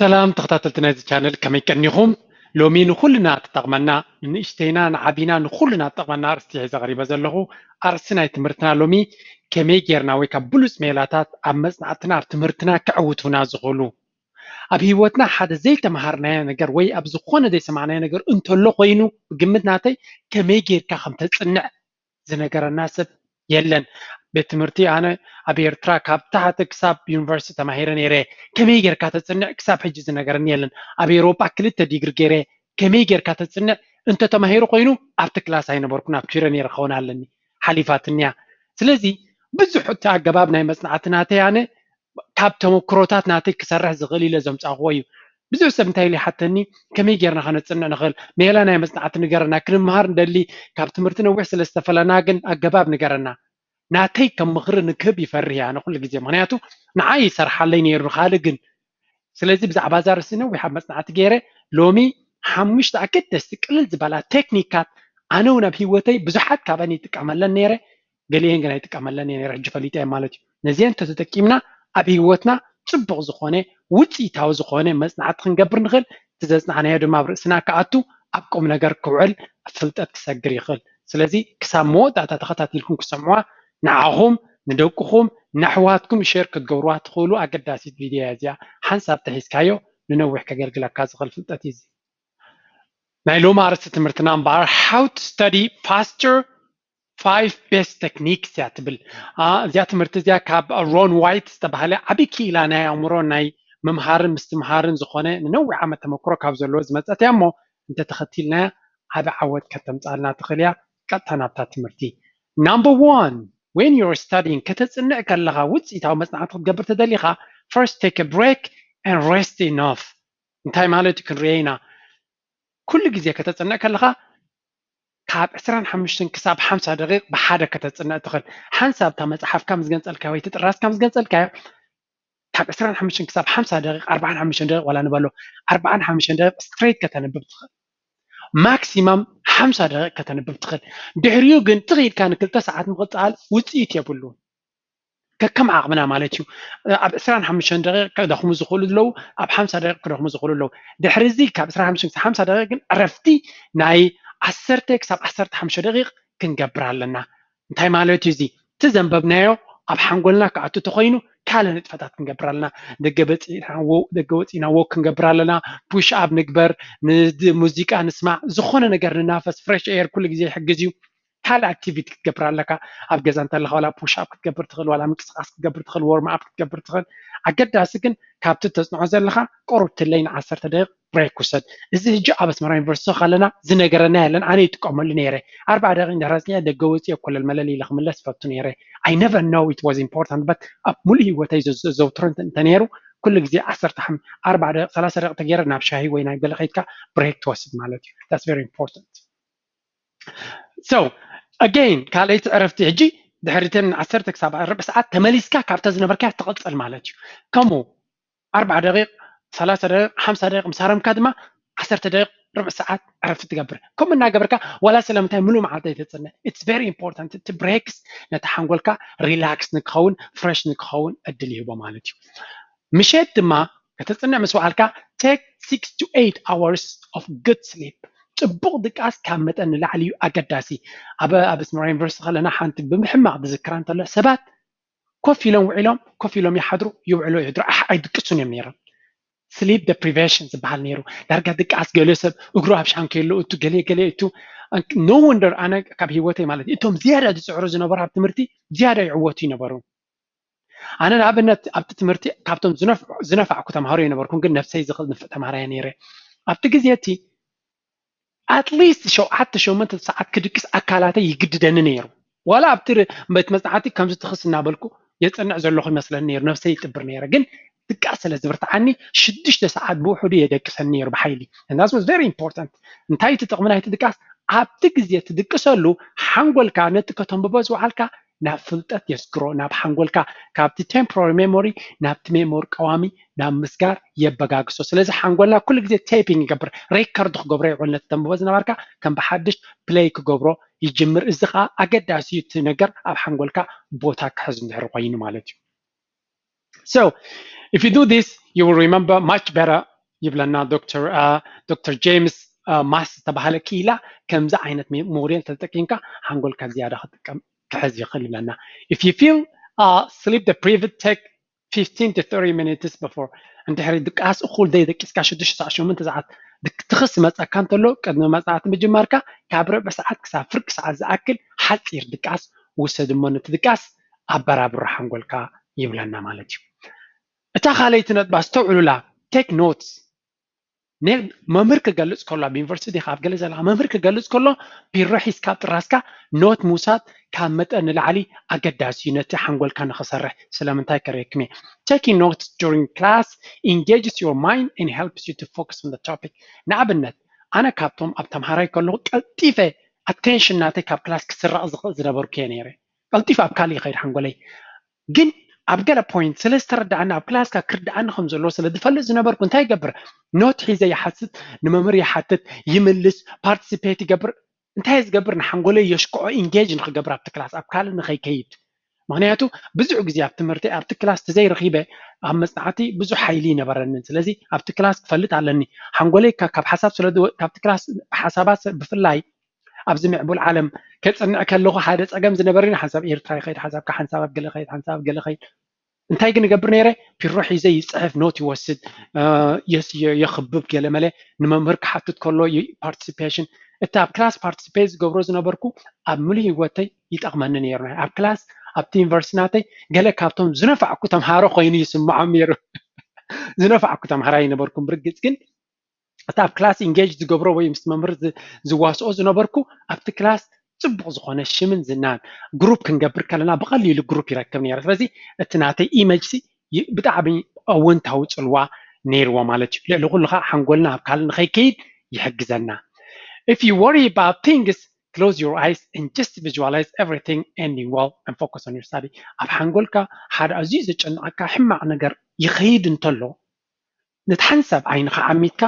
ሰላም ተኸታተልቲ ናይዚ ቻነል፣ ከመይ ቀኒኹም? ሎሚ ንኹልና ትጠቕመና፣ ንንእሽተይና ንዓቢና ንኹልና ትጠቕመና ኣርእስቲ ሒዘ ቀሪበ ዘለኹ። ኣርእስቲ ናይ ትምህርትና ሎሚ ከመይ ጌርና ወይ ካብ ብሉፅ ሜላታት ኣብ መፅናዕትና ኣብ ትምህርትና ከዕውቱና ዝኽእሉ፣ ኣብ ህይወትና ሓደ ዘይተምሃርናዮ ነገር ወይ ኣብ ዝኾነ ዘይሰማዕናዮ ነገር እንተሎ ኮይኑ፣ ብግምት ናተይ ከመይ ጌርካ ከም ተፅንዕ ዝነገረና ሰብ የለን። ቤት ትምህርቲ ኣነ ኣብ ኤርትራ ካብ ታሕቲ ክሳብ ዩኒቨርሲቲ ተማሂረ ነይረ። ከመይ ጌርካ ተፅንዕ ክሳብ ሕጂ ዝነገረኒ የለን። ኣብ ኤውሮጳ ክልተ ዲግሪ ገይረ ከመይ ጌርካ ተፅንዕ እንተተማሂሩ ኮይኑ ኣብቲ ክላስ ኣይነበርኩን፣ ኣብ ኪሮ ነይረ ክኸውን ኣለኒ፣ ሓሊፋትንያ። ስለዚ ብዙሕ እቲ ኣገባብ ናይ መፅናዕቲ ናተይ ኣነ ካብ ተመክሮታት ናተይ ክሰርሕ ዝኽእል ኢለ ዘምፃእክዎ እዩ። ብዙሕ ሰብ እንታይ ኢሉ ይሓተኒ፣ ከመይ ጌርና ከነፅንዕ ንኽእል? ሜላ ናይ መፅናዕቲ ንገረና፣ ክንምሃር ንደሊ፣ ካብ ትምህርቲ ነዊሕ ስለ ዝተፈለና ግን ኣገባብ ንገረና። ናተይ ከም ምኽሪ ንክህብ ይፈርህ እየ ኣነ ኩሉ ግዜ፣ ምኽንያቱ ንዓይ ይሰርሓለይ ነይሩ፣ ንኻልእ ግን። ስለዚ ብዛዕባ እዛ ርእሲ ነዊሕ ኣብ መፅናዕቲ ገይረ፣ ሎሚ ሓሙሽተ ኣገደስቲ ቅልል ዝበላ ቴክኒካት ኣነ እውን ኣብ ህይወተይ ብዙሓት ካብአን ይጥቀመለን ነይረ፣ ገሊአን ግን ኣይጥቀመለን እየ ነይረ፣ ሕጂ ፈሊጠ እየ ማለት እዩ። ነዚአን እንተተጠቂምና ኣብ ህይወትና ፅቡቕ ዝኾነ ውፅኢታዊ ዝኾነ መፅናዕቲ ክንገብር ንኽእል። እቲ ዘፅናዕናዮ ድማ ኣብ ርእስና ክኣቱ፣ ኣብ ቁም ነገር ክውዕል፣ ኣብ ፍልጠት ክሰግር ይኽእል። ስለዚ ክሳብ መወዳእታ ተኸታቲልኩም ክሰምዑዋ ንዓኹም፣ ንደቅኹም፣ ንኣሕዋትኩም ሸር ክትገብሩዋ ትኽእሉ ኣገዳሲት ቪድዮ እያ እዚኣ። ሓንሳብ ተሒዝካዮ ንነዊሕ ከገልግለካ ዝኽእል ፍልጠት እዩ እዚ። ናይ ሎሚ ኣርእስቲ ትምህርትና እምበኣር how to study faster five best techniques እያ ትብል። አ፣ እዚኣ ትምህርቲ እዚኣ ካብ ሮን ዋይት ዝተባህለ ዓቢ ክኢላ ናይ ኣእምሮ ናይ ምምሃርን ምስትምሃርን ዝኾነ ንነዊሕ ዓመት ተመክሮ ካብ ዘለዎ ዝመጸት እያ እሞ እንተተኸቲልናያ ዓቢ ዓወት ከተምጻልና ትኽእል እያ። ቀጥታ ናብታ ትምህርቲ። Number one, when you're studying፣ ከተጽንዕ ከለኻ ውጽኢታዊ መጽናዕቲ ክትገብር ተደሊኻ first take a break and rest enough። እንታይ ማለት እዩ ክንርኤ ኢና። ኩሉ ግዜ ከተጽንዕ ከለኻ ካብ ዕስራን ሓሙሽተን ክሳብ ሓምሳ ደቂቕ ብሓደ ከተጽንዕ ትኽእል። ሓንሳብ እታ መጽሓፍካ ምስ ገንጸልካዮ ወይ እቲ ጥራዝካ ምስ ገንጸልካዮ ካብ ዕስራን ሓሙሽተን ክሳብ ሓምሳ ደቂቕ፣ ኣርባዓን ሓሙሽተን ደቂቕ ዋላ ንበሎ፣ ኣርባዓን ሓሙሽተን ደቂቕ ስትሬት ከተንብብ ትኽእል። ማክሲማም ሓምሳ ደቂቕ ከተንብብ ትኽእል። ድሕሪኡ ግን ትኽ ኢልካ ንክልተ ሰዓት ምቕጻል ውጽኢት የብሉን። ከከም ዓቕምና ማለት እዩ። ኣብ ዕስራን ሓሙሽተን ደቂቕ ክደኽሙ ዝኽእሉ ኣለዉ፣ ኣብ ሓምሳ ደቂቕ ክደኽሙ ዝኽእሉ ኣለዉ። ድሕሪ እዚ ካብ ዕስራን ሓሙሽተን ክሳብ ሓምሳ ደቂቕ ግን ዕረፍቲ ናይ ዓሰርተ ክሳብ ዓሰርተ ሓሙሽተ ደቂቕ ክንገብር ኣለና። እንታይ ማለት እዩ እዚ? እቲ ዘንበብናዮ ኣብ ሓንጎልና ክኣቱ ተኾይኑ ካልእ ንጥፈታት ክንገብር ኣለና። ደገ በፂና ወ-፣ ደገ ወፂና ወክ ክንገብር ኣለና። ፑሽ ኣፕ ንግበር፣ ን-፣ ሙዚቃ ንስማዕ፣ ዝኾነ ነገር ንናፈስ፣ ፍሬሽ ኤር ኩሉ ግዜ ይሕግዝ እዩ። ካልእ ኣክቲቪቲ ክትገብር ኣለካ። ኣብ ገዛ እንተለኻ ዋላ ፑሽ ኣፕ ክትገብር ትኽእል፣ ዋላ ምንቅስቃስ ክትገብር ትኽእል፣ ዎርም ኣፕ ክትገብር ትኽእል። ኣገዳሲ ግን ካብቲ ተጽንዖ ዘለኻ ቁሩብ ትለይ ንዓሰርተ ደቂቕ ብሬክ ውሰድ። እዚ ሕጂ ኣብ ኣስመራ ዩኒቨርሲቲ ከለና ዝነገረና የለን፣ ኣነ ይጥቀመሉ ነይረ። ኣርባዓ ደቂቕ እንድሕር ኣጽኒዐ ደገ ወጺኤ ኮለል መለል ኢለ ክምለስ ይፈቱ ነይረ። I never know it was important, but ኣብ ሙሉእ ህይወተይ ዘ-፣ ዘዘውትሮ እንተ-፣ እንተነይሩ ኩሉ ግዜ ዓሰርተ ሓም-፣ ኣርባዓ ደቂቕ፣ ሰላሳ ደቂቕ ተገይረ ናብ ሻሂ ወይ ናብ ገለ ከይድካ ብሬክ ትወስድ ማለት እዩ። That's very important። So again፣ ካልኣይቲ ዕረፍቲ ሕጂ ድሕሪ እተን ዓሰርተ ክሳብ ርብዒ ሰዓት ተመሊስካ ካብታ ዝነበርካያ ትቕጽል ማለት እዩ። ከምኡ ኣርባዓ ደቂቕ፣ ሰላሳ ደቂቕ፣ ሓምሳ ደቂቕ ምስ ሃረምካ ድማ ዓሰርተ ደቂቕ፣ ርብዒ ሰዓት ዕረፍቲ ትገብር። ከምኡ እናገበርካ ዋላ ስለምንታይ ምሉእ መዓልቲ ኣይተጽንዕ። It's very important። እቲ ብሬክስ ነቲ ሓንጎልካ ሪላክስ ንክኸውን፣ ፍሬሽ ንክኸውን ዕድል ይህቦ ማለት እዩ። ምሸት ድማ ከተጽንዕ ምስ በዓልካ take six to eight hours of good sleep። ጽቡቕ ድቃስ ካብ መጠን ንላዕሊ እዩ ኣገዳሲ። ኣብ፣ ኣብ ኣስመራ ዩኒቨርሲቲ ከለና ሓንቲ ብሕማቕ ዝዝክራ እንተሎ ሰባት ኮፍ ኢሎም ውዒሎም፣ ኮፍ ኢሎም ይሓድሩ፣ ይውዕሉ፣ ይሕድሩ፣ ኣሕ-፣ ኣይድቅሱን እዮም ነይሮም። ስሊፕ ደፕሪቬሽን ዝበሃል ነይሩ። ዳርጋ ድቃስ፣ ገለ ሰብ እግሩ ኣብ ሻንኬሎ እቱ፣ ገለ ገለ እቱ። No wonder ኣነ ካብ ህይወተይ ማለት እዩ፣ እቶም ዝያዳ ዝጽዕሩ ዝነበሩ ኣብ ትምህርቲ ዝያዳ ይዕወቱ ይነበሩ። ኣነ ንኣብነት ኣብቲ ትምህርቲ ካብቶም ዝነፍ-፣ ዝነፋዕኩ ተምሃሮ ኣይነበርኩን፣ ግን ነብሰይ ዝኽእል ንፍዕ ተምሃራይ ነይረ። ኣብቲ ግዜ እቲ ኣትሊስት ሸውዓተ ሸሞንተ ሰዓት ክድቅስ ኣካላተይ ይግድደኒ ነይሩ። ዋላ ኣብቲ ር-፣ ቤት መጽናዕቲ ከምዚ ትኽስ እናበልኩ የጽንዕ ዘለኹ ይመስለኒ ነይሩ፣ ነብሰይ ይጥብር ነይረ። ግን ድቃስ ስለ ዝብርትዓኒ ሽዱሽተ ሰዓት ብውሕዱ የደቅሰኒ ነይሩ ብሓይሊ። And that was very important። እንታይ እቲ ጥቕሚ ናይቲ ድቃስ? ኣብቲ ግዜ ትድቅሰሉ ሓንጎልካ ነቲ ከተንብቦ ዝወዓልካ ናብ ፍልጠት የስግሮ፣ ናብ ሓንጎልካ፣ ካብቲ ቴምፖራሪ ሜሞሪ ናብቲ ሜሞሪ ቀዋሚ ናብ ምስጋር የበጋግሶ። ስለዚ ሓንጎልና ኩሉ ግዜ ቴፒንግ ይገብር፣ ሬከርድ ክገብሮ ይውዕል። ነቲ ተንብቦ ዝነበርካ ከም ብሓድሽ ፕሌይ ክገብሮ ይጅምር። እዚ ኸኣ ኣገዳሲ እዩ፣ እቲ ነገር ኣብ ሓንጎልካ ቦታ ክሕዝ እንድሕር ኮይኑ ማለት እዩ። So if you do this, you will remember much better ይብለና ዶክተር ዶክተር ጄምስ ማስ ዝተባሃለ ክኢላ። ከምዚ ዓይነት ሞዴል ተጠቂምካ ሓንጎልካ ዝያዳ ክጥቀም ክሕዝ ይኽእል ይብለና። If you feel uh, sleep deprived, take fifteen to thirty minutes before. እንድሕሪ ድቃስ እኹል ደይ ደቂስካ ሽዱሽተ ሰዓት ሸሞንተ ሰዓት ትኽስ መፀካ እንተሎ ቅድሚ መፅናዕቲ ምጅማርካ ካብ ርብዒ ሰዓት ክሳብ ፍርቂ ሰዓት ዝኣክል ሓፂር ድቃስ ውሰድ እሞ ነቲ ድቃስ ኣበራብሮ ሓንጎልካ ይብለና ማለት እዩ። እታ ካልኣይቲ ነጥባ ኣስተውዕሉላ፣ take notes። መምህር ክገልፅ ከሎ ኣብ ዩኒቨርሲቲ ዲኻ ኣብ ገለ ዘለካ መምህር ክገልፅ ከሎ ቢሮ ሒዝካ ኣብ ጥራስካ ኖት ምውሳድ ካብ መጠን ንላዕሊ ኣገዳሲ እዩ ነቲ ሓንጎልካ ንክሰርሕ። ስለምንታይ ከርእየክም እየ። Taking notes during class engages your mind and helps you to focus on the topic። ንኣብነት ኣነ ካብቶም ኣብ ተምሃራይ ከለኹ ቀልጢፈ ኣቴንሽን ናተይ ካብ ክላስ ክስረቕ ዝኽእል ዝነበርኩ እየ ነይረ። ቀልጢፈ ኣብ ካልእ ይኸይድ ሓንጎለይ። ግን ኣብ ገለ ፖይንት ስለ ዝተረዳኣኒ ኣብ ክላስካ ክርዳኣኒ ከም ዘለዎ ስለ ዝፈልጥ ዝነበርኩ እንታይ ይገብር? ኖት ሒዘ ይሓትት፣ ንመምህር ይሓትት፣ ይምልስ፣ ፓርቲሲፔት ይገብር። እንታይ ዝገብር? ንሓንጎለይ የሽክዖ ኢንጌጅ ንክገብር ኣብቲ ክላስ ኣብ ካልእ ንከይከይድ። ምክንያቱ ብዙሕ ግዜ ኣብ ትምህርቲ ኣብቲ ክላስ ተዘይረኪበ ኣብ መፅናዕቲ ብዙሕ ሓይሊ ይነበረንን። ስለዚ ኣብቲ ክላስ ክፈልጥ ኣለኒ ሓንጎለይ ካብ ሓሳብ ስለ ካብቲ ክላስ ሓሳባት ብፍላይ ኣብዚ ምዕቡል ዓለም ከፅንዕ ከለኹ ሓደ ፀገም ዝነበረኒ ሓንሳብ ኤርትራ ይኸይድ፣ ሓንሳብ ሓንሳብ ኣብ ገለ ኸይድ፣ ሓንሳብ ኣብ ገለ ኸይድ። እንታይ ግን እገብር ነይረ? ፒሮ ሒዘ ይፅሕፍ፣ ኖት ይወስድ፣ የኽብብ፣ ገለ መለ ንመምህር ክሓትት ከሎ ፓርቲሲፔሽን። እቲ ኣብ ክላስ ፓርቲሲፔት ዝገብሮ ዝነበርኩ ኣብ ምሉእ ህይወተይ ይጠቕመኒ ነይሩ። ኣብ ክላስ ኣብቲ ዩኒቨርሲቲ ናተይ ገለ ካብቶም ዝነፋዕኩ ተምሃሮ ኮይኑ ይስምዖም ነይሩ። ዝነፋዕኩ ተምሃራይ ነበርኩም ብርግፅ ግን እቲ ኣብ ክላስ ኢንጌጅ ዝገብሮ ወይ ምስ መምህር ዝዋስኦ ዝነበርኩ ኣብቲ ክላስ ፅቡቅ ዝኮነ ሽምን ዝናን ግሩፕ ክንገብር ከለና ብቀሊሉ ግሩፕ ይረክብ ነይረ። ስለዚ እቲ ናተይ ኢመጅ ሲ ብጣዕሚ ኣወንታዊ ፅልዋ ነይርዎ ማለት እዩ። ልዕሊ ኩሉ ከዓ ሓንጎልና ኣብ ካልእ ንከይከይድ ይሕግዘና። If you worry about things, close your eyes and just visualize everything ending well and focus on your study። ኣብ ሓንጎልካ ሓደ ኣዝዩ ዘጨንቀካ ሕማቅ ነገር ይኸይድ እንተሎ ነቲ ሓንሳብ ዓይንኻ ዓሚትካ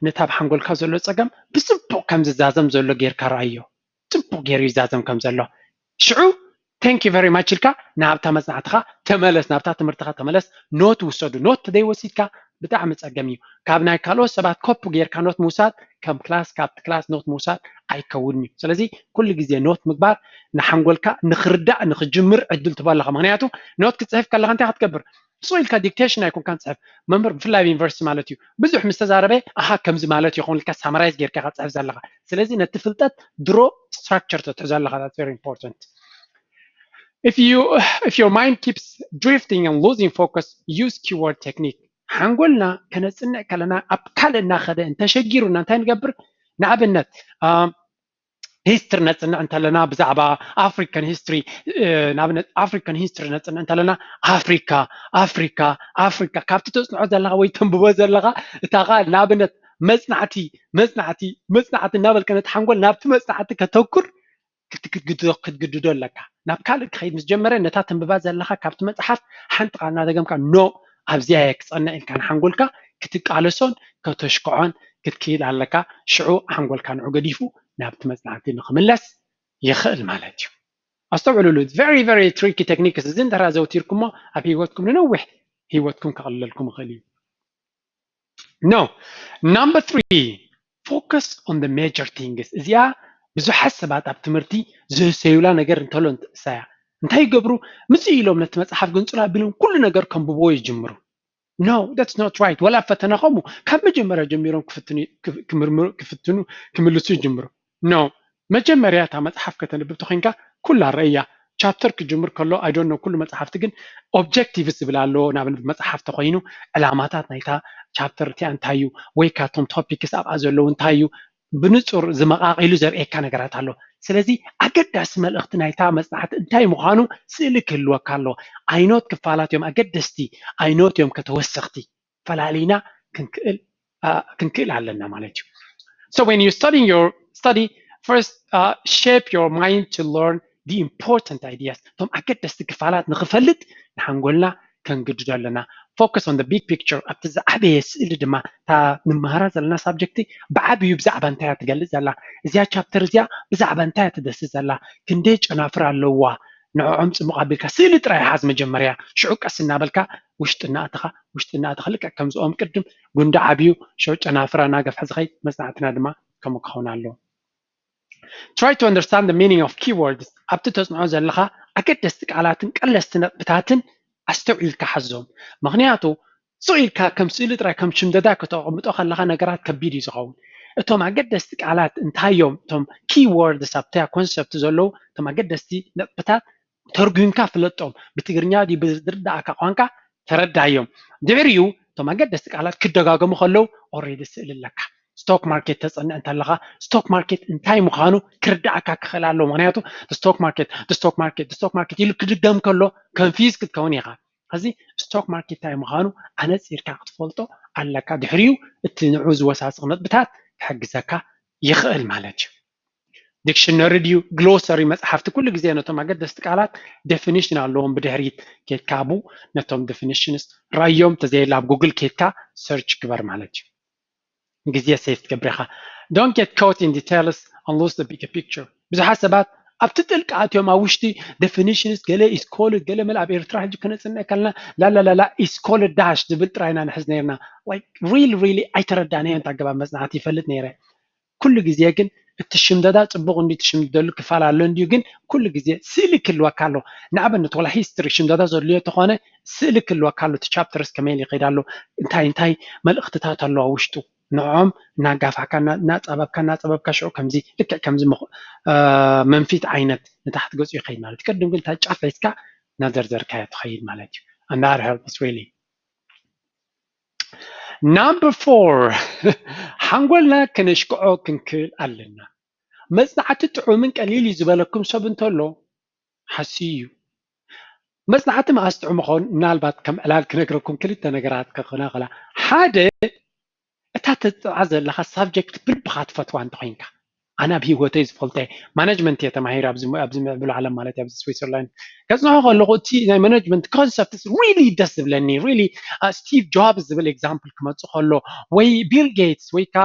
ነቲ ኣብ ሓንጎልካ ዘሎ ፀገም ብፅቡቅ ከም ዝዛዘም ዘሎ ጌርካ ረኣዮ። ፅቡቅ ገይሩ ይዛዘም ከም ዘሎ። ሽዑ thank you very much ኢልካ ናብታ መፅናዕትኻ ተመለስ፣ ናብታ ትምህርትኻ ተመለስ። ኖት ውሰዱ። ኖት ተደይወሲድካ ብጣዕሚ ፀገም እዩ። ካብ ናይ ካልኦት ሰባት ኮፒ ጌርካ ኖት ምውሳድ ከም ክላስ ካብቲ ክላስ ኖት ምውሳድ ኣይከውድን እዩ። ስለዚ ኩሉ ግዜ ኖት ምግባር ንሓንጎልካ ንክርዳእ ንክጅምር ዕድል ትበለካ። ምክንያቱ ኖት ክፅሕፍ ከለካ እንታይ ክትገብር? ብፅኡ ኢልካ ዲክቴሽን ኣይኮንካን ፅሕፍ። መምህር ብፍላይ ኣብ ዩኒቨርሲቲ ማለት እዩ ብዙሕ ምስ ተዛረበ ኣሃ ከምዚ ማለት ይኸውን ኢልካ ሳመራይዝ ጌርካ ኢኻ ፅሕፍ ዘለካ። ስለዚ ነቲ ፍልጠት ድሮ ስትራክቸር ተትሕዞ ኣለካ። That's very important. If you if your mind keeps drifting and losing focus, use keyword technique. ሓንጎልና ከነፅንዕ ከለና ኣብ ካልእ እናኸደ እንተሸጊሩና እንታይ ንገብር? ንኣብነት ሂስትሪ ነፅንዕ እንተለና ብዛዕባ ኣፍሪካን ሂስትሪ ንኣብነት ኣፍሪካን ሂስትሪ ነፅንዕ እንተለና ኣፍሪካ ኣፍሪካ ኣፍሪካ ካብቲ ተፅንዖ ዘለካ ወይ ተንብቦ ዘለካ እታ ከዓ ንኣብነት መፅናዕቲ መፅናዕቲ መፅናዕቲ እናበልካ ነቲ ሓንጎል ናብቲ መፅናዕቲ ከተኩር ክትግድዶ ኣለካ። ናብ ካልእ ክኸይድ ምስ ጀመረ ነታ ተንብባ ዘለካ ካብቲ መፅሓፍ ሓንቲ ቃል እናደገምካ ኖ ኣብዚኣ እየ ክፀንዕ ኢልካ ንሓንጎልካ ክትቃለሶን ከተሽክዖን ክትክእል ኣለካ። ሽዑ ሓንጎልካ ንዑ ገዲፉ ናብቲ መፅናዕቲ ንክምለስ ይኽእል ማለት እዩ። ኣስተውዕሉሉ፣ very very tricky techniques። እዚ እንተ ዘውቲርኩሞ ኣብ ህይወትኩም ንነዊሕ ህይወትኩም ከቕልለልኩም ይኽእል እዩ። No. Number three, focus on the major things። እዚኣ ብዙሓት ሰባት ኣብ ትምህርቲ ዝህሰዩላ ነገር እንተሎ እሳያ እንታይ ይገብሩ? ምጽእ ኢሎም ነቲ መጽሓፍ ግንጽሉ ኣቢሎም ኩሉ ነገር ከንብብዎ ይጅምሩ። No, that's not right። ወላ ፈተና ከምኡ ካብ መጀመርያ ጀሚሮም ክፍትኑ ክፍትኑ ክምልሱ ይጅምሩ። No፣ መጀመርያ እታ መጽሓፍ ከተንብብ ተኮይንካ ኩላ ረእያ። ቻፕተር ክጅምር ከሎ I don't know ኩሉ መጽሓፍቲ ግን ኦብጀክቲቭስ ዝብል ኣለዎ። ንኣብነት መጽሓፍ ተኮይኑ ዕላማታት ናይታ ቻፕተር እቲኣ እንታይ እዩ ወይ ካቶም ቶፒክስ ኣብኣ ዘለዉ እንታይ እዩ ብንጹር ዝመቃቂሉ ዘርእየካ ነገራት ኣሎ። ስለዚ ኣገዳሲ መልእክቲ ናይታ መጽናዕቲ እንታይ ምዃኑ ስእሊ ክህልወካ ኣለዎ። ኣይኖት ክፋላት እዮም ኣገደስቲ፣ ኣይኖት እዮም ከተወሰኽቲ። ፈላሊና ክንክእል ክንክእል ኣለና ማለት እዩ። So when you studying your study, first uh, shape your mind to learn the important ideas። እቶም ኣገደስቲ ክፋላት ንክፈልጥ ንሓንጎልና ከንግድዶ ኣለና። Focus on the big picture። ኣብቲ ዝዓበየ ስእሊ ድማ እታ ንመሃራ ዘለና ሳብጀክቲ ብዓብዩ ብዛዕባ እንታይ እያ ትገልፅ ዘላ? እዚኣ ቻፕተር እዚኣ ብዛዕባ እንታይ እያ ትደስስ ዘላ? ክንደይ ጨናፍር ኣለዋ? ንዕዖም ጽቡቕ ኣቢልካ ስእሊ ጥራይ ሓዝ መጀመርያ። ሽዑ ቀስ እናበልካ ውሽጢ እናኣተኻ ውሽጢ እናኣተኻ ልክዕ ከምዚኦም ቅድም ጉንዲ ዓብዩ ሽዑ ጨናፍራ እናገፍሐ ዝኸይድ መጽናዕትና ድማ ከምኡ ክኸውን ኣለዎ። Try to understand the meaning of keywords። ኣብቲ ተጽንዖ ዘለኻ ኣገደስቲ ቃላትን ቀለስቲ ነጥብታትን ኣስተውዒልካ ሓዞም። ምኽንያቱ ስቕ ኢልካ ከም ስእሊ ጥራይ ከም ሽምደዳ ከተቐምጦ ከለኻ ነገራት ከቢድ እዩ ዝኸውን። እቶም ኣገደስቲ ቃላት እንታይ እዮም? እቶም keywords ኣብታ ኮንሰፕት ዘለዉ እቶም ኣገደስቲ ነጥብታት ተርጉምካ ፍለጦም። ብትግርኛ ድዩ ብዝርዳእካ ቋንቋ ተረዳዮም። ድሕሪኡ እቶም ኣገደስቲ ቃላት ክደጋገሙ ከለዉ already ስእሊ ኣለካ። ስቶክ ማርኬት ተጸንዕ እንተለኻ ስቶክ ማርኬት እንታይ ምዃኑ ክርዳእካ ክኽእል ኣለዎ። ምኽንያቱ ስቶክ ማርኬት ስቶክ ማርኬት ስቶክ ማርኬት ኢሉ ክድገም ከሎ confuse ክትከውን ኢኻ። ሕዚ ስቶክ ማርኬት እንታይ ምዃኑ ኣነጺርካ ክትፈልጦ ኣለካ። ድሕሪኡ እቲ ንዑ ዝወሳስቕ ነጥብታት ክሕግዘካ ይኽእል ማለት እዩ። ዲክሽነሪ ድዩ ግሎሰሪ መጽሓፍቲ ኩሉ ግዜ ነቶም ኣገደስቲ ቃላት ዴፊኒሽን ኣለዎም። ብድሕሪት ኬድካ ኣብኡ ነቶም ዴፊኒሽንስ ራዮም ተዘየላ ኣብ ጉግል ኬድካ ሰርች ግበር ማለት እዩ። ግዜ ሴፍ ትገብር ኢኻ። Don't get caught in details and lose the bigger picture። ብዙሓት ሰባት ኣብቲ ጥልቂ ኣትዮም ኣብ ውሽጢ ዴፊኒሽንስ ገለ ኢስኮልድ ገለ መለ ኣብ ኤርትራ ሕጂ ክነጽንዕ ከለና ላላላላ ኢስኮልድ ዳሽ ዝብል ጥራይና ንሕዝ ነርና። Like really really ኣይተረዳእናዮ እንታይ ኣገባብ መጽናዕቲ ይፈልጥ ነይረ። ኩሉ ግዜ ግን እቲ ሽምደዳ ጽቡቕ እንዲ ትሽምደሉ ክፋል ኣሎ እንዲዩ ግን ኩሉ ግዜ ስእሊ ክልወካ ኣሎ። ንኣብነት ወላ ሂስትሪ ሽምደዳ ዘድልዮ ተኾነ ስእሊ ክልወካ ኣሎ። እቲ ቻፕተርስ ከመይ ኢሉ ይኸይድ ኣሎ እንታይ እንታይ መልእኽትታት ኣለዋ ውሽጡ ንዕኦም እናጋፋሕካ እናጻበብካ እናጸበብካ ሽዑ ከምዚ ልክዕ ከምዚ መንፊት ዓይነት ንታሕቲ ገጹ ይኸይድ ማለት እዩ። ቅድም ግን እታ ጫፍ ሒዝካ እናዘርዘርካዮ ትኸይድ ማለት እዩ። And that helps really። Number four ሓንጎልና ከነሽክዖ ክንክእል ኣለና። መጽናዕቲ ጥዑምን ቀሊል እዩ ዝበለኩም ሰብ እንተሎ ሓስዩ እዩ። መጽናዕቲ መኣስ ጥዑም ይኸውን? ምናልባት ከም ዕላል ክነግረኩም ክልተ ነገራት ክኾና ይኽእላ። ሓደ እታ ተጥንዓ ዘለኻ ሳብጀክት ብልብኻ ትፈትዋ እንተኾይንካ ኣነ ኣብ ህይወተይ ዝፈልጠ ማኔጅመንት እየ ተማሂረ ኣብዚ ኣብዚ ምዕብሉ ዓለም ማለት ኣብዚ ስዊትዘርላንድ ከፅንሖ ከለኹ እቲ ናይ ማኔጅመንት ኮንሰፕት ሪሊ ደስ ዝብለኒ ሪሊ ስቲቭ ጆብስ ዝብል ኤግዛምፕል ክመፅእ ከሎ ወይ ቢል ጌትስ ወይ ከዓ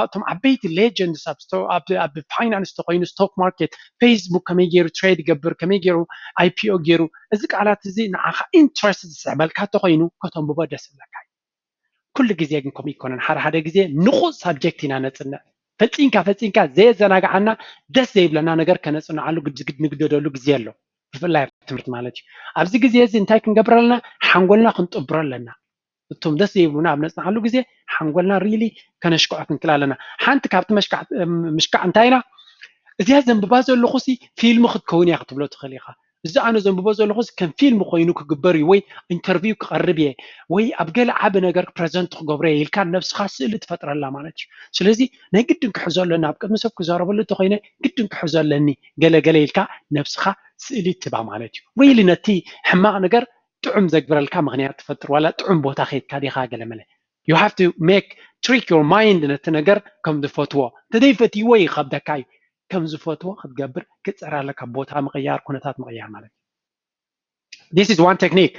እቶም ዓበይቲ ሌጀንድስ ኣብ ፋይናንስ ተኮይኑ ስቶክ ማርኬት ፌስቡክ ከመይ ገይሩ ትሬድ ይገብር ከመይ ገይሩ ኣይፒኦ ገይሩ እዚ ቃላት እዚ ንዓኻ ኢንትረስት ዝስዕበልካ ተኮይኑ ከተንብቦ ደስ ዝብለካ እዩ። ኩሉ ግዜ ግን ከምኡ ይኮነን። ሓደ ሓደ ግዜ ንቑፅ ሳብጀክት ኢና ነፅንዕ። ፈፂንካ ፈፂንካ ዘየዘናግዓና ደስ ዘይብለና ነገር ከነፅንዓሉ ግድ ግድ ንግደደሉ ግዜ ኣሎ። ብፍላይ ኣብ ትምህርቲ ማለት እዩ። ኣብዚ ግዜ እዚ እንታይ ክንገብር ኣለና? ሓንጎልና ክንጥብሮ ኣለና። እቶም ደስ ዘይብሉና ኣብ ነፅንዓሉ ግዜ ሓንጎልና ሪሊ ከነሽክዖ ክንክል ኣለና። ሓንቲ ካብቲ መሽካዕ ምሽካዕ እንታይ ኢና? እዚኣ ዘንብባ ዘለኹ ሲ ፊልም ክትከውን እያ ክትብሎ ትኽእል ኢኻ። እዚ ኣነ ዘንብቦ ዘለኹ ከም ፊልም ኮይኑ ክግበር እዩ ወይ ኢንተርቪው ክቐርብ እየ ወይ ኣብ ገለ ዓቢ ነገር ፕረዘንት ክገብሮ እየ ኢልካ ነብስኻ ስእሊ ትፈጥረላ ማለት እዩ። ስለዚ ናይ ግድን ክሕዞ ኣለኒ ኣብ ቅድሚ ሰብ ክዛረበሉ እንተኮይነ ግድን ክሕዞ ኣለኒ ገለ ገለ ኢልካ ነብስኻ ስእሊ ትባ ማለት እዩ። ሪሊ ነቲ ሕማቕ ነገር ጥዑም ዘግብረልካ ምክንያት ትፈጥር ዋላ ጥዑም ቦታ ከይድካ ዲኻ ገለ መለ you have to make trick your mind ነቲ ነገር ከም ዝፈትዎ እንተዘይፈትይዎ ይኸብደካ እዩ። ከም ዝፈትዎ ክትገብር ክትፅዕር ኣለካ። ቦታ ምቕያር ኩነታት ምቕያር ማለት እዩ። This is one technique.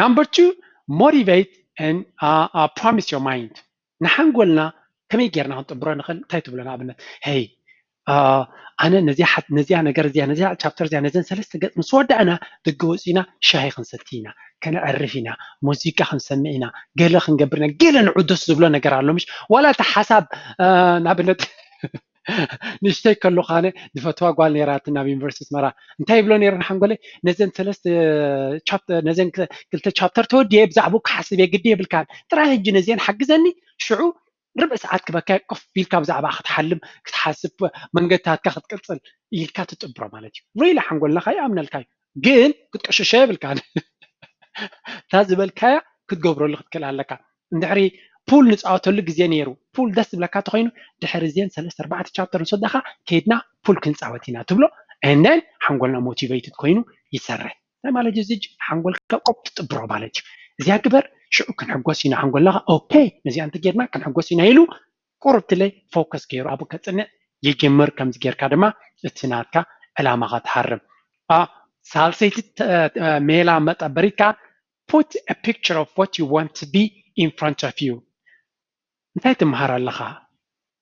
Number two, motivate and uh, uh, promise your mind. ንሓንጎልና ከመይ ጌርና ክንጥብሮ ንኽእል እንታይ ትብሎ ንኣብነት ሄይ ኣነ ነዚያ ነገር እዚኣ ነዚያ ቻፕተር እዚኣ ነዘን ሰለስተ ገፅ ምስ ወዳእና ደገ ወፂና ሻሂ ክንሰቲ ኢና ከነዕርፍ ኢና ሙዚቃ ክንሰምዕ ኢና ገለ ክንገብር ኢና ገለ ንዑ ደስ ዝብሎ ነገር ኣሎ ምሽ ዋላ እቲ ሓሳብ ንኣብነት ንእሽተይ ከለኹ ኣነ ዝፈትዋ ጓል ነይራትን ናብ ዩኒቨርሲቲ ኣስመራ እንታይ ይብሎ ነይረ ንሓንጎለይ ነዘን ሰለስተ ነዘን ክልተ ቻፕተር ተወዲየ ብዛዕባኡ ክሓስብ የግዲ የብልካን ጥራይ ሕጂ ነዚአን ሓግዘኒ ሽዑ ርብዒ ሰዓት ክበካ ኮፍ ኢልካ ብዛዕባ ክትሓልም ክትሓስብ መንገድታትካ ክትቅፅል ኢልካ ትጥብሮ ማለት እዩ ሪሊ ሓንጎልና ከይኣምነልካ እዩ ግን ክትቀሸሸ የብልካን እታ ዝበልካያ ክትገብረሉ ክትክእል ኣለካ እንድሕሪ ፑል ንፃወተሉ ግዜ ነይሩ ፑል ደስ ዝብለካ ተኮይኑ ድሕሪ እዚአን ሰለስተ ኣርባዕተ ቻፕተር ምስ ወዳካ ከይድና ፑል ክንፃወት ኢና ትብሎ and then ሓንጎልና ሞቲቬትድ ኮይኑ ይሰርሕ እንታይ ማለት እዩ እዚ ሓንጎልካ ቆብ ትጥብሮ ማለት እዩ እዚኣ ግበር ሽዑ ክንሕጎስ ኢና ሓንጎልና ኦኬ ነዚኣ እንተጌርና ክንሕጎስ ኢና ኢሉ ቁርብ ትለይ ፎከስ ገይሩ ኣብኡ ከፅንዕ ይጅምር ከምዚ ጌርካ ድማ እቲ ናትካ ዕላማኻ ትሃርም ሳልሰይቲ ሜላ መጠበሪትካ put a picture of what you want to be in front of you እንታይ ትምሃር ኣለኻ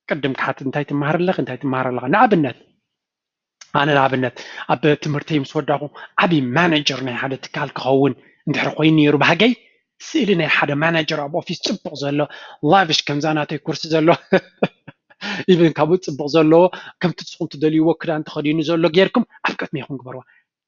ቅድም ክሓት እንታይ ትምሃር ኣለኽ እንታይ ትምሃር ኣለኻ ንኣብነት ኣነ ንኣብነት ኣብ ትምህርተይ ምስ ወዳኹ ዓብዪ ማናጀር ናይ ሓደ ትካል ክኸውን እንድሕር ኮይኑ ነይሩ፣ ባህገይ ስእሊ ናይ ሓደ ማናጀር ኣብ ኦፊስ ጽቡቕ ዘሎ፣ ላቪሽ ከምዛ ናተይ ኩርሲ ዘሎ፣ ኢቨን ካብኡ ጽቡቕ ዘለዎ፣ ከምቲ ንስኹም ትደልይዎ ክዳን ተኸዲኑ ዘሎ ጌርኩም ኣብ ቅድሜኹም ግበርዋ።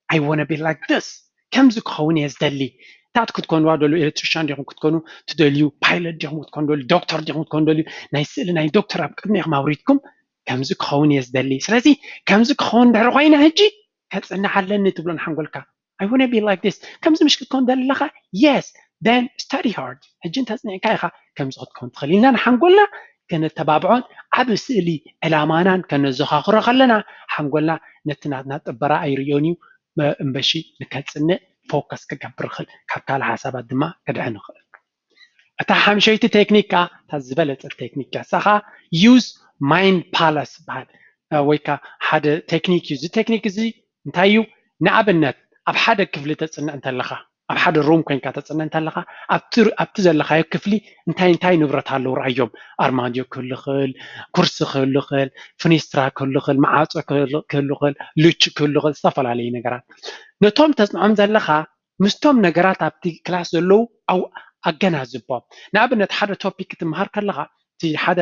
I wanna be like this። ከምዚ ክኸውን እየ ዝደሊ። እንታይ ክትኮኑዋ ደልዩ? ኤሌክትሪሻን ዲኹም ክትኮኑ ትደልዩ? ፓይለት ዲኹም ክትኮኑ ደልዩ? ዶክተር ዲኹም ክትኮኑ ደልዩ? ናይ ስእሊ ናይ ዶክተር ኣብ ቅድሜኹም ኣውሪድኩም ከምዚ ክኸውን እየ ዝደሊ። ስለዚ ከምዚ ክኸውን ድሕሪ ኮይነ ሕጂ ከጽንዕ ኣለኒ ትብሎ ንሓንጎልካ። I wanna be like this። ከምዚ ምሽ ክትከውን ደለኻ? Yes። Then study hard። ሕጂ እንተጽኒዕካ ኢኻ ከምዚ ክትከውን ትኽእል ኢልና ንሓንጎልና ከነተባብዖን ዓብ ስእሊ ዕላማናን ከነዘኻኽሮ ከለና ሓንጎልና ነቲ ናትና ጥበራ ኣይርእዮን እዩ፣ እምበሺ ንከጽንዕ ፎከስ ክገብር ይኽእል፣ ካብ ካልእ ሓሳባት ድማ ክድሕን ይኽእል። እታ ሓምሸይቲ ቴክኒክ ከኣ እታ ዝበለጸት ቴክኒክ እያ። እሳ ከኣ use mind palace ይበሃል። ወይ ከኣ ሓደ ቴክኒክ እዩ። እዚ ቴክኒክ እዚ እንታይ እዩ? ንኣብነት ኣብ ሓደ ክፍሊ ተጽንዕ እንተለኻ፣ ኣብ ሓደ ሩም ኮይንካ ተጽንዕ እንተለኻ፣ ኣብቲ ዘለኻዮ ክፍሊ እንታይ እንታይ ንብረት ኣለዉ ርኣዮም። ኣርማድዮ ክህሉ ይኽእል፣ ኩርሲ ክህሉ ይኽእል፣ ፍኒስትራ ክህሉ ይኽእል፣ መዓጾ ክህሉ ይኽእል፣ ልቺ ክህሉ ይኽእል፣ ዝተፈላለዩ ነገራት። ነቶም ተጽንዖም ዘለኻ ምስቶም ነገራት ኣብቲ ክላስ ዘለዉ ኣገናዝቦም። ንኣብነት ሓደ ቶፒክ ክትምሃር ከለኻ እቲ ሓደ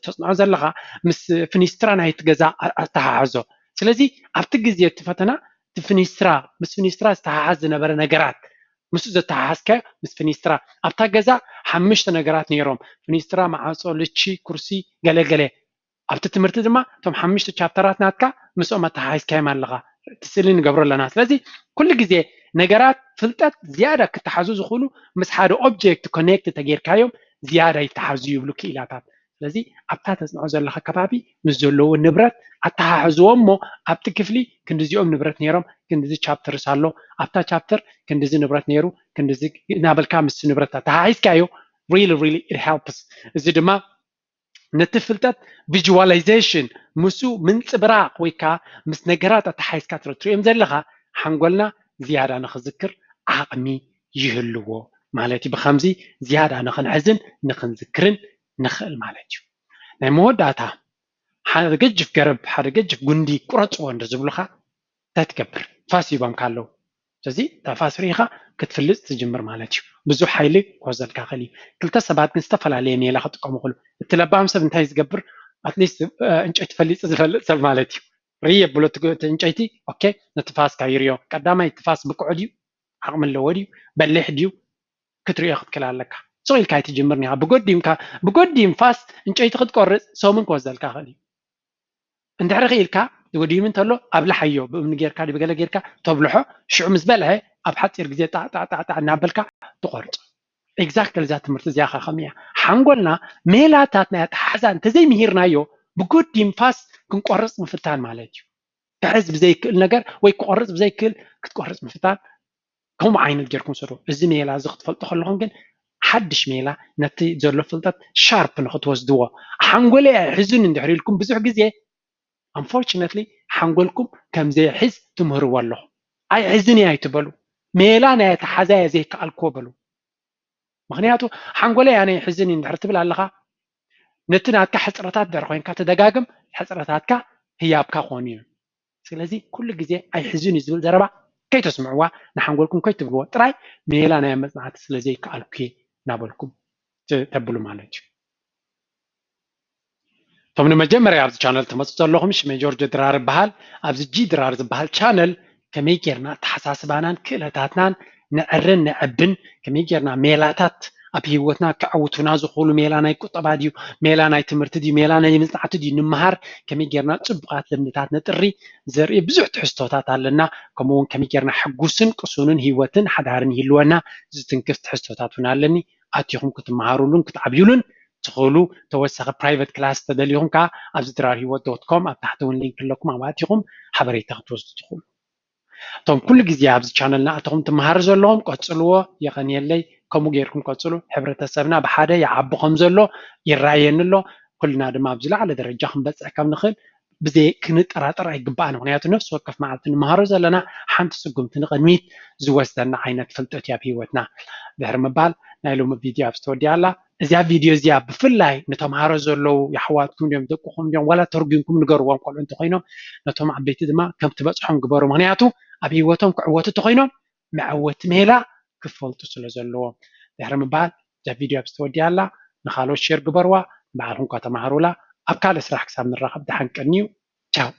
ተፅንዖ ዘለኻ ምስ ፍኒስትራ ናይቲ ገዛ ኣተሓሕዞ። ስለዚ ኣብቲ ግዜ እቲ ፈተና እቲ ፍኒስትራ ምስ ፍኒስትራ ዝተሓሓዝ ዝነበረ ነገራት ምስ ዘተሓሓዝካዮ ምስ ፍኒስትራ ኣብታ ገዛ ሓሙሽተ ነገራት ነይሮም፣ ፍኒስትራ፣ መዓፆ፣ ልቺ፣ ኩርሲ፣ ገለገለ። ኣብቲ ትምህርቲ ድማ እቶም ሓሙሽተ ቻፕተራት ናትካ ምስኦም ኣተሓሒዝካዮም ኣለኻ። እቲ ስእሊ ንገብሮ ኣለና። ስለዚ ኩሉ ግዜ ነገራት ፍልጠት ዝያዳ ክተሓዙ ዝኽእሉ ምስ ሓደ ኦብጀክት ኮኔክት ተጌርካዮም ዝያዳ ይተሓዙ ይብሉ ክኢላታት። ስለዚ ኣብታ ተጽንዖ ዘለኻ ከባቢ ምስ ዘለዎ ንብረት ኣተሓሕዝዎ እሞ ኣብቲ ክፍሊ ክንድዚኦም ንብረት ነይሮም፣ ክንድዚ ቻፕተርስ ኣሎ፣ ኣብታ ቻፕተር ክንድዚ ንብረት ነይሩ፣ ክንድዚ እናበልካ ምስ ንብረት ኣተሓሒዝካዮ really really it helps። እዚ ድማ ነቲ ፍልጠት ቪዥዋላይዜሽን ምስኡ ምንፅብራቕ ወይ ከዓ ምስ ነገራት ኣተሓሒዝካ ትረትርዮም ዘለኻ ሓንጎልና ዝያዳ ንኽዝክር ዓቕሚ ይህልዎ ማለት እዩ። ብኸምዚ ዝያዳ ንኽንሕዝን ንኽንዝክርን ንኽእል ማለት እዩ። ናይ መወዳእታ ሓደ ገጅፍ ገረብ ሓደ ገጅፍ ጉንዲ ቁረፅዎ እንደ ዝብሉኻ እንታይ ትገብር? ፋስ ሂቦምካ ኣለዉ። ስለዚ እታ ፋስ ርኢኻ ክትፍልጥ ትጅምር ማለት እዩ። ብዙሕ ሓይሊ ክወዘልካ ክእል እዩ። ክልተ ሰባት ግን ዝተፈላለየ ሜላ ክጥቀሙ ክእሉ። እቲ ለባም ሰብ እንታይ ዝገብር? ኣትሊስት እንጨይቲ ፈሊጡ ዝፈልጥ ሰብ ማለት እዩ። ርኢ የብሎ እቲ ዕንጨይቲ ኦኬ፣ ነቲ ፋስካ ይርዮ። ቀዳማይ እቲ ፋስ ብቅዑ ድዩ? ዓቕሚ ኣለዎ ድዩ? በሊሕ ድዩ? ክትሪኦ ክትክእል ኣለካ። ስቕ ኢልካ ኣይትጅምርን ኢኻ። ብጎዲምካ ብጎዲም ፋስ ዕንጨይቲ ክትቆርፅ ሰሙን ክወዘልካ ክእል እዩ። እንድሕሪ ክኢልካ ተጎዲሙ እንተሎ ኣብልሓዮ ብእምኒ ጌርካ ድዩ ብገለ ጌርካ ተብልሖ ሽዑ ምስ በልሐ ኣብ ሓፂር ግዜ ጣዕጣዕጣዕጣዕ እናበልካ ትቆርፆ። ኤግዛክትሊ እዛ ትምህርቲ እዚኣ ከ ከምኡ እያ። ሓንጎልና ሜላታት ናይ ኣተሓሕዛ እንተዘይምሂርናዮ ብጎዲም ፋስ ክንቆርፅ ምፍታን ማለት እዩ። ክሕዝ ብዘይክእል ነገር ወይ ክቆርፅ ብዘይክእል ክትቆርፅ ምፍታን ከምኡ ዓይነት ጌርኩም ውሰዱ። እዚ ሜላ እዚ ክትፈልጡ ከለኹም ግን ሓድሽ ሜላ ነቲ ዘሎ ፍልጠት ሻርፕ ንክትወስድዎ ሓንጎለይ ኣይሕዝን እንድሕር ኢልኩም ብዙሕ ግዜ ኣንፎርችነትሊ ሓንጎልኩም ከም ዘይሕዝ ትምህርዎ ኣለኹም። ኣይሕዝን እየ ኣይትበሉ። ሜላ ናይ ኣተሓዛ እየ ዘይከኣልክዎ በሉ። ምክንያቱ ሓንጎለይ ኣነ ይሕዝን እዩ እንድሕር ትብል ኣለኻ ነቲ ናትካ ሕፅረታት ድሕር ኮይንካ ተደጋግም ሕፅረታትካ ህያብካ ክኾኑ እዩ። ስለዚ ኩሉ ግዜ ኣይሕዝን እዩ ዝብል ዘረባ ከይተስምዕዋ ንሓንጎልኩም ከይትብልዎ ጥራይ ሜላ ናይ መፅናዕቲ ስለ ዘይከኣልኩ እየ እናበልኩም ተብሉ ማለት እዩ። እቶም ንመጀመርያ ኣብዚ ቻነል ትመፁ ዘለኹም ሽመይ ጆርጆ ድራር ይበሃል። ኣብዚ ጂ ድራር ዝበሃል ቻነል ከመይ ጌርና ኣተሓሳስባናን ክእለታትናን ንዕርን ንዕብን ከመይ ጌርና ሜላታት ኣብ ህይወትና ከዕውቱና ዝኽእሉ ሜላ ናይ ቁጠባ ድዩ ሜላ ናይ ትምህርቲ ድዩ ሜላ ናይ መፅናዕቲ ድዩ ንምሃር ከመይ ጌርና ፅቡቃት ልምድታት ነጥሪ ዘርኢ ብዙሕ ትሕዝቶታት ኣለና። ከምኡ እውን ከመይ ጌርና ሕጉስን ቅሱንን ህይወትን ሓዳርን ይህልወና ዝትንክፍ ትሕዝቶታት እውን ኣለኒ። ኣቲኹም ክትመሃሩሉን ክትዓብዩሉን ትኽእሉ። ተወሳኺ ፕራይቨት ክላስ ተደሊኹም ከዓ ኣብዚ ድራር ህይወት ዶት ኮም ኣብ ታሕቲ እውን ሊንክ ኣለኩም ኣብኡ ኣቲኹም ሓበሬታ ክትወስዱ ትኽእሉ። እቶም ኩሉ ግዜ ኣብዚ ቻነል ናእተኹም ትመሃሩ ዘለኹም ቀፅልዎ። የቐንየለይ። ከምኡ ጌርኩም ቀፅሉ። ሕብረተሰብና ብሓደ ይዓቢ ከም ዘሎ ይረኣየኒ ኣሎ። ኩልና ድማ ኣብ ዝለዓለ ደረጃ ክንበፅሕ ከም ንኽእል ብዘይ ክንጠራጠር ኣይግባእን። ምክንያቱ ነፍሲ ወከፍ መዓልቲ ንመሃሮ ዘለና ሓንቲ ስጉምቲ ንቕድሚት ዝወስደና ዓይነት ፍልጠት እዩ ኣብ ህይወትና። ድሕሪ ምባል ናይ ሎሚ ቪድዮ ኣብዚ ተወዲኣ ኣላ። እዚኣ ቪድዮ እዚኣ ብፍላይ ንተምሃሮ ዘለዉ የሕዋትኩም ድዮም ደቅኹም ድዮም ዋላ ተርጉምኩም ንገርዎም። ቆልዑ እንተኮይኖም ነቶም ዓበይቲ ድማ ከም ትበፅሖም ግበሩ። ምክንያቱ ኣብ ህይወቶም ክዕወቱ እንተኮይኖም መዐወቲ ሜላ ክፈልጡ ስለ ዘለዎም። ድሕሪ ምባል እዛ ቪድዮ ኣብ ዝተወዲኣ ኣላ። ንካልኦት ሼር ግበርዋ፣ ንባዕልኩም እኳ ተማሃሩላ። ኣብ ካልእ ስራሕ ክሳብ ንራኸብ ደሓን ቀንዩ። ቻው።